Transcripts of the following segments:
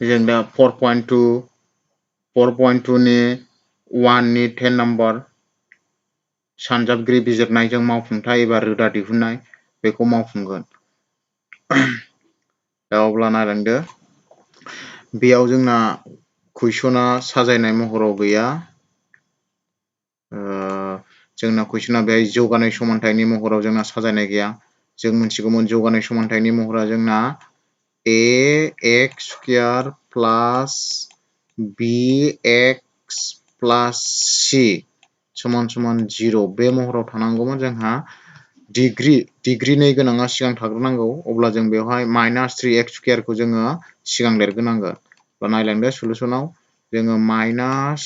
जों दा 4.2 नि 1 नि 10 नम्बर सानजाबगिरि बिजिरनायजों मावफुंथाय एबा रोदा दिहुननाय बेखौ मावफुंगोन। दा अब्ला नायलांदो बेयाव जोंना कुइसना साजायनाय महराव गैया। जोंना कुइसना बेहाय जौगानाय समानथायनि महराव जोंना साजायनाय गैया। जों मिथिगौमोन जौगानाय समानथायनि महरा जोंना ax स्क्वायर प्लास bx प्लास c समान समान 0 बे महराव थानांगौमोन। जोंहा डिग्री 2 गोनाङा सिगां थाग्रोनांगौ। अब्ला जों बेवहाय माइनास 3x स्क्वायरखौ जोङो सिगां लिरग्रोनांगोन। बा नायलांदो सलुसनाव जोङो माइनास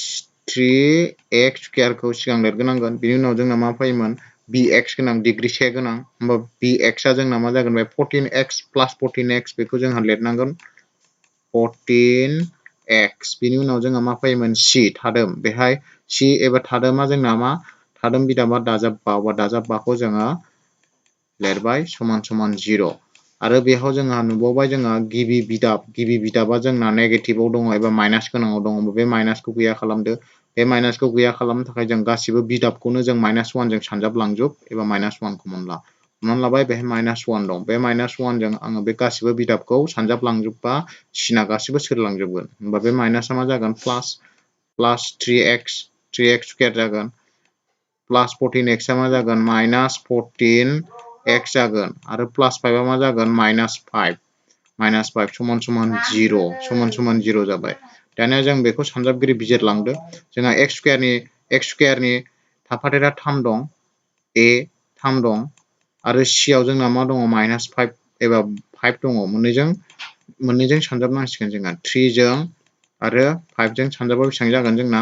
3x स्क्वायरखौ सिगां लिरग्रोनांगोन। बिनि उनाव जोंना मा फैयोमोन bx गोनां डिग्री 2 गोनां। होमबा bx आ जोंना मा जागोन बे 14x प्लास 14x बेखौ जोंहा लिरनांगोन 14x। बिनि उनाव जोंहा मा फैयोमोन c थादोम। बेहाय c एबा थादोमा जोंना मा थादोम बिदामा दाजाबबाखौ जोङो लिरबाय समान समान 0 आरो बेयाव जोंहा नुबावबाय जोंहा गिबि बिदाबा जोंना नेगेटिभआव दङ एबा माइनास गोनाङाव दङ। बे माइनासखौ गैया खालामदो। बे माइनासखौ गैया खालामनो थाखाय जों गासिबो बिदाबखौनो जों -1 जों सानजाबलांजोब एबा -1 कमन ला। हमनानै लाबाय बेहाय -1 दं। बे -1 जों आङो बे गासिबो बिदाबखौ सानजाबलांजोबबा सिना गासिबो सोरलांजोबगोन। होमबा बे माइनासआ मा जागोन प्लास 3x स्क्वायर जागोन। प्लास 14x आ मा जागोन माइनास 14x जागोन आरो प्लास 5 आ मा जागोन -5 समान समान 0 जाबाय। दानिया जों बेखौ सानजाबगिरि बिजिरलांदो। जोंहा x स्क्वायरनि थाफादेरा 3 दं, a 3 दं आरो c आव जोंना मा दङ -5 एबा 5 दङ। मोननैजों सानजाबनांसिगोन जोंहा 3 जों आरो 5 जों सानजाबा बेसेबां जागोन जोंना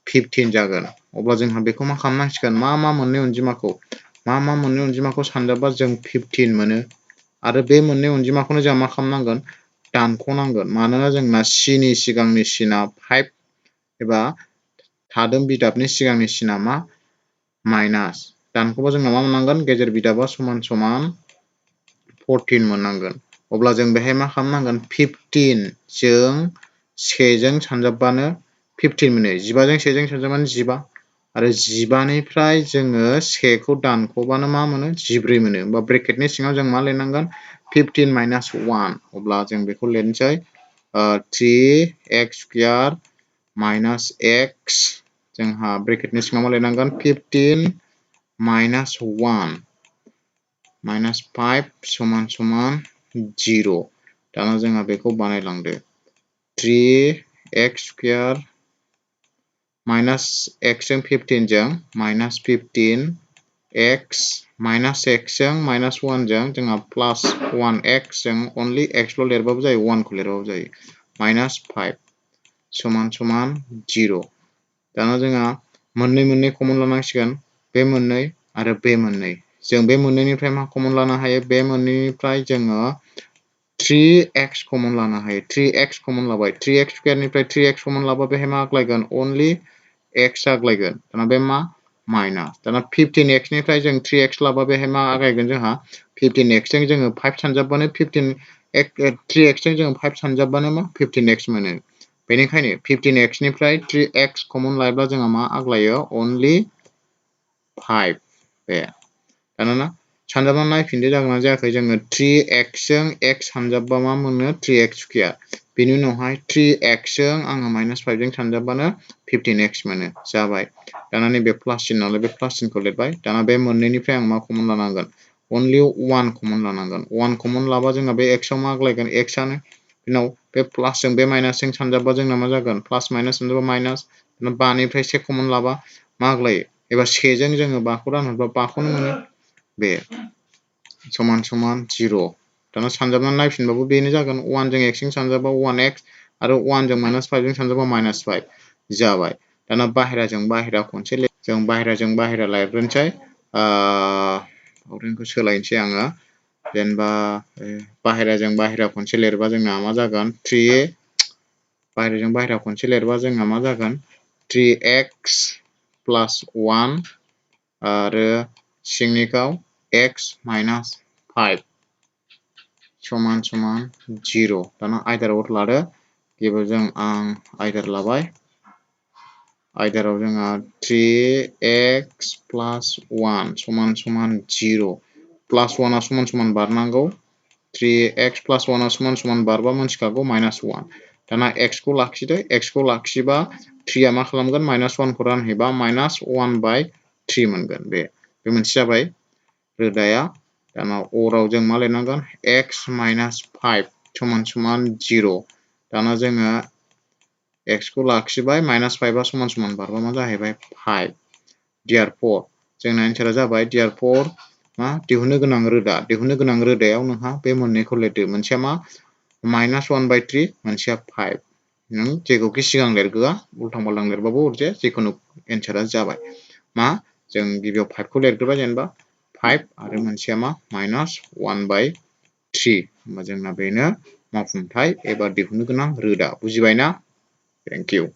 15 जागोन। अब्ला जोंहा बेखौ मा खालामनांसिगोन मा मोननै अनजिमाखौ सानजाबबा जों 15 मोनो आरो बे मोननै अनजिमाखौनो जों मा खालामनांगोन दानख'नांगोन। मानोना जोंना c नि सिगांनि सिना 5 एबा थादोम बिदाबनि सिगांनि सिना मा माइनास। दानख'बा जोंना मा मोननांगोन गेजेर बिदाबा समान समान 14 मोननांगोन। अब्ला जों बेहाय मा खालामनांगोन 15 जों 1 जों सानजाबबानो 15 मोनो। 15 जों 1 जों सानजाबबानो 15 आरो 15 निफ्राय जोङो 1 खौ दानख'बानो मा मोनो 14 मोनो। होमबा ब्रेकेटनि सिङाव जों मा लिरनांगोन 15 - 1। अब्ला जों बेखौ लिरनोसै 3x स्क्वायर माइनास x जोंहा ब्रेकेटनि सिङाव मा लिरनांगोन 15 - 1 -5 समान समान 0। दाना जोंहा बेखौ बानायलांदो 3x स्क्वायर माइनास x जों 15 जों -15 x माइनास x जों -1 जों जोंहा प्लास 1x जों अनलि x ल' लिरबाबो जायो 1 खौ लिरबाबो जायो -5 समान समान 0। दाना जोंहा मोननै कमन लानांसिगोन बे मोननै आरो बे मोननै। जों बे मोननैनिफ्राय मा कमन लानो हायो बे मोननैनिफ्राय जोङो 3x कमन लानो हायो। 3x कमन लाबाय 3x स्क्वायरनिफ्राय 3x कमन लाबा बेहाय मा आग्लायगोन अनलि x आग्लायगोन। दाना बे मा माइनास। दाना 15x निफ्राय जों 3x लाबा बेहाय मा आग्लायगोन जोंहा 15x जों जोङो 5 सानजाबबानो 3x जों जोङो 5 सानजाबबानो मा 15x मोनो। बेनिखायनो 15x निफ्राय 3x कमन लायोब्ला जोंहा मा आग्लायो अनलि 5 बे। दाना सानजाबनानै नायफिनदो जागोनना जायाखै जोङो 3x जों x सानजाबबा मा मोनो 3x स्क्वायर। बेनि उनावहाय 3x जों आङो -5 जों सानजाबबानो 15x मोनो जाबाय। दाना नैबे प्लास सिन नालाय बे प्लास सिनखौ लिरबाय। दाना बे मोननैनिफ्राय आं मा कमन लानांगोन अनलि 1 कमन लानांगोन। 1 कमन लाबा जोंना बे x आव मा आग्लायगोन x आनो। उनाव बे प्लासजों बे माइनासजों सानजाबबा जोंना मा जागोन प्लास माइनास सानजाबा माइनास। 5 निफ्राय 1 कमन लाबा मा आग्लायो एबा 1 जों जोङो 5 खौ रानहरबा 5 खौनो मोनो बे समान समान 0। दाना सानजाबनानै नायफिनबाबो बेनो जागोन 1 जों x जों सानजाबा 1x आरो 1 जों -5 जों सानजाबा -5 जाबाय। दाना बाहेराजों बाहेरा खनसे जों बाहेराजों बाहेरा लिरग्रोनोसै। फावथेनखौ सोलायनोसै आङो जेनेबा बाहेराजों बाहेरा खनसे लिरबा जोंना मा जागोन बाहेराजों बाहेरा खनसे लिरबा जोंना मा जागोन 3x प्लास 1 आरो सिंनिखौ x -5 समान समान 0। दाना आयदाराव लादो गिबियाव जों आयदार लाबाय आयदाराव जोंहा 3x plus 1 समान समान 0 plus 1 आ समान समान बारनांगौ 3x plus 1 आ समान समान बारबा मोनथिखागौ -1 दाना x खौ लाखिदो x खौ लाखिबा 3 आ मा खालामगोन -1 खौ रानहैबा -1/3 मोनगोन बे मोनसे जाबाय रोदाया दाना अराव जों मा लिरनांगोन x - 5 समान समान 0 दाना जोङो x खौ लाखिबाय -5 आ समान समान बारबा मा जाहैबाय 5 therefore जोंना एन्सारा जाबाय therefore मा दिहुननो गोनां रोदायाव नोंहा बे मोननैखौ लिरदो मोनसेया मा -1/3 मोनसेया 5 नों जेखौखि सिगां लिरगोआ उल्थां फाल्थां लिरबाबो अरजाया जिखुनु एन्सारा जाबाय मा जों गिबियाव 5 खौ लिरग्रोबाय जेनेबा 5 आरो मोनसेया मा -1/3 होमबा जोंना बेनो मावफुंथाय एबा दिहुननो गोनां रोदा बुजिबायना Thank you.